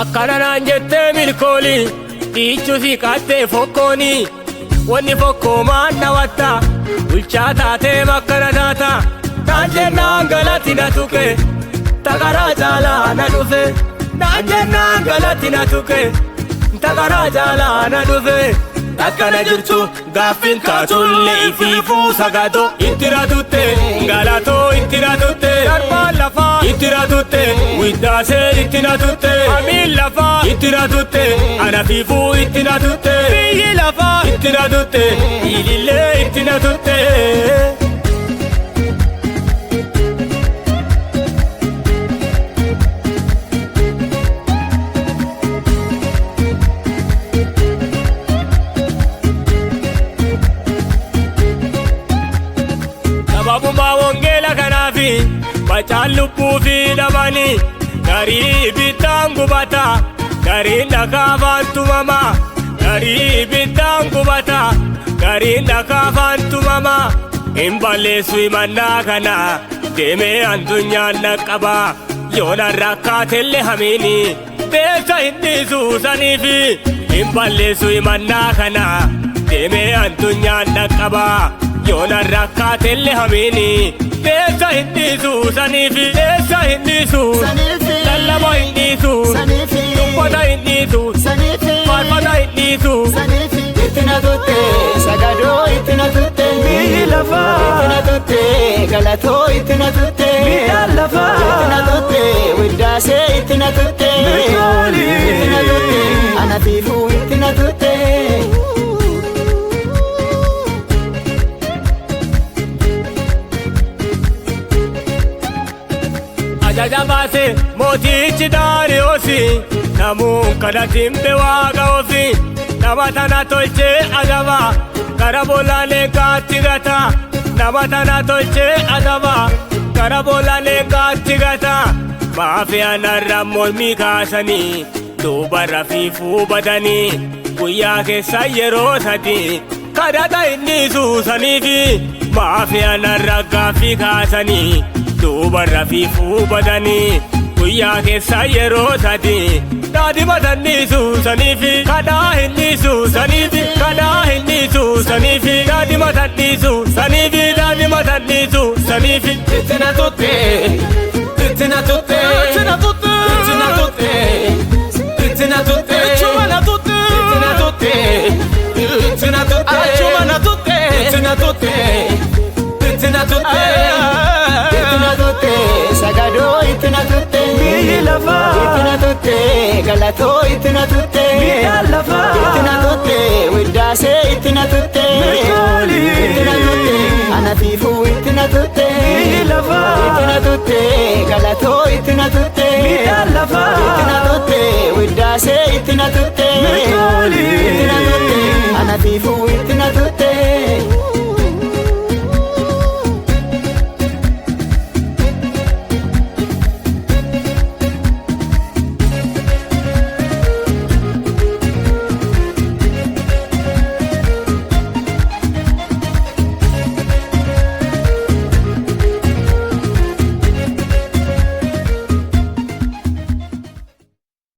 Akkana naan jettee milkoolii dhiichuu si qattee fokkoonii wanni fokkoomaan dhawatta bulchaa taatee makkana taata naan jennaan galatti na tuqe takaraa caalaa na dhufe naan jennaan galatti na tuqe takaraa caalaa na dhufe. Akkana jirtu gaaffiin taatullee ifiifuu sagadoo itti ratutte galatoo itti ratutte darbaan lafaa itti ratutte widdaasee itti natutte amiin lafaa itti ratutte anafiifuu itti natutte biyyi lafaa itti ratutte ilillee itti natutte. Sababuma wangeela kanaafi bacaan lubbuu fi dhabanii garii ibiddaan gubata gariin dhakaafaan tumama garii ibiddaan gubata gariin dhakaafaan tumama hin balleessu himannaa kana deemee addunyaan dhaqqaba yoona rakkaatellee hamiini beeksa hin dhiisu saniifi hin balleessu himannaa kana deemee addunyaan dhaqqaba. Yoona rakkaatellee hamiini beeksa hin dhiisu saniifi beeksa hin dhiisu lallaba hin dhiisu dubbata hin dhiisu faarfata hin dhiisu. Itti na tutte sagadoo itti na tutte Biyyi lafaa itti na tutte galatoo itti na tutte Midhaan lafaa itti na tutte widdaasee itti na tutte Mirkoolii itti na tutte anafiifuu itti na tutte. Ajaja baase mootichi Daariyoosi namuun kadhatiin waaqa ofii nama tana tolchee adaba gara boolaalee gaatti gata nama tana tolchee adaba gara boolaalee gaatti gata maafiyaan har'a mormii kaasanii duuba rafiifuu badanii guyyaa keessa yeroo sadii kadhata inni suusaniifi maafiyaan har'a gaaffii kaasanii. Duuba rafiifuu badanii guyyaa keessa yeroo sadii daadhima tanniisu saniifi kadhaa hinniisu saniifi kadhaa hinniisu saniifi daadhima tanniisu saniifi daadhima tanniisu saniifi. Itti na tutte, itti na tutte, itti na tutte, itti na tutte, itti na tutte, Achuma na tutte itti na tutte, itti na tutte, Achuma na tutte itti na tutte, itti na tutte. Itti na tutte sagadoo itti na tutte Biyyi lafaa itti na tutte galatoo itti na tutte Midhaan lafaa itti na tutte widdaasee itti na tutte Mirkoolii itti na tutte anafiifuu itti na tutte Biyyi lafaa itti na tutte galatoo itti na tutte Midhaan lafaa itti na